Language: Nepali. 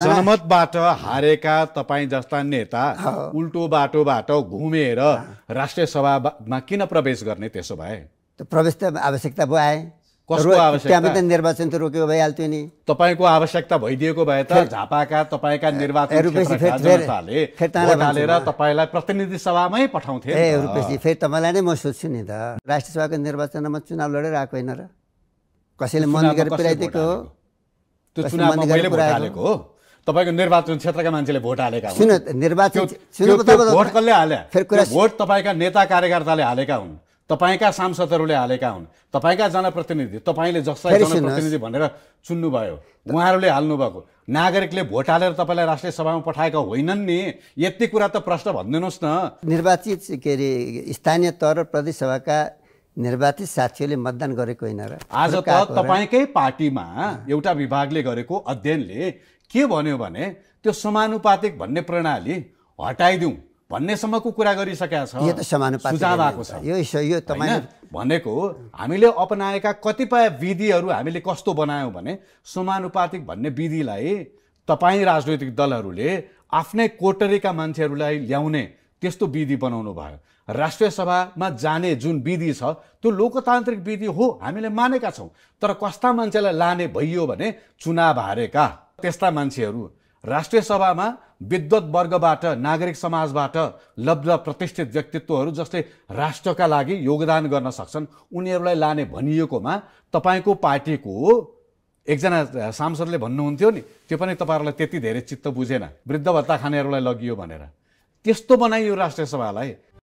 जनमतबाट हारेका तपाईँ जस्ता नेता उल्टो बाटोबाट घुमेर राष्ट्रिय सभामा किन प्रवेश गर्ने? त्यसो भए प्रवेश त आवश्यकता भयो आए। कसको आवश्यकता? त्यहाँ त निर्वाचन त रोकेको भइहाल्थ्यो नि। तपाईको आवश्यकता भइदिएको भए त झापाका तपाईका निर्वाचन जनताले भोट हालेर तपाईलाई प्रतिनिधि सभामै पठाउँथे। रुपेशजी फेरि तपाईँलाई नै म सोध्छु नि त, राष्ट्रिय सभाको निर्वाचनमा चुनाव लडेर आएको होइन र? कसैले मन गरेर पुर्याइदिएको हो? त्यो चुनावमा मैले भोट हालेको हो? तपाईको निर्वाचन क्षेत्रका मान्छेले भोट हालेका हुन्। सुन निर्वाचन भोट कसले हाले? भोट तपाईका नेता कार्यकर्ताले हालेका हुन्, तपाईका सांसदहरूले हालेका हुन्, तपाईका जनप्रतिनिधि, तपाईले जसलाई जनप्रतिनिधि भनेर चुन्नुभयो उहाँहरूले हाल्नुभएको। नागरिकले भोट हालेर तपाईँलाई राष्ट्रिय सभामा पठाएका होइनन् नि। यति कुरा त प्रश्न भनिदिनुहोस् न। निर्वाचित के अरे स्थानीय तह र प्रदेश सभाका निर्वाचित साथीहरूले मतदान गरेको होइन र? आज त तपाईँकै पार्टीमा एउटा विभागले गरेको अध्ययनले के भन्यो भने त्यो समानुपातिक भन्ने प्रणाली हटाइदिउँ भन्नेसम्मको कुरा गरिसकेका छ। यो त समानुपातिक सुझाव आएको छ। यो तपाईले भनेको हामीले अपनाएका कतिपय विधिहरू हामीले कस्तो बनायौँ भने समानुपातिक भन्ने विधिलाई तपाईँ राजनैतिक दलहरूले आफ्नै कोटरीका मान्छेहरूलाई ल्याउने त्यस्तो विधि बनाउनु भयो। राष्ट्रिय सभामा जाने जुन विधि छ त्यो लोकतान्त्रिक विधि हो, हामीले मानेका छौँ। तर कस्ता मान्छेलाई लाने भइयो भने चुनाव हारेका त्यस्ता मान्छेहरू राष्ट्रिय सभामा विद्वत वर्गबाट, नागरिक समाजबाट लब्ध प्रतिष्ठित व्यक्तित्वहरू जसले राष्ट्रका लागि योगदान गर्न सक्छन् उनीहरूलाई लाने भनिएकोमा तपाईँको पार्टीको एकजना सांसदले भन्नुहुन्थ्यो नि, त्यो पनि तपाईँहरूलाई त्यति धेरै चित्त बुझेन, वृद्ध भत्ता खानेहरूलाई लगियो भनेर। त्यस्तो बनाइयो राष्ट्रिय सभालाई।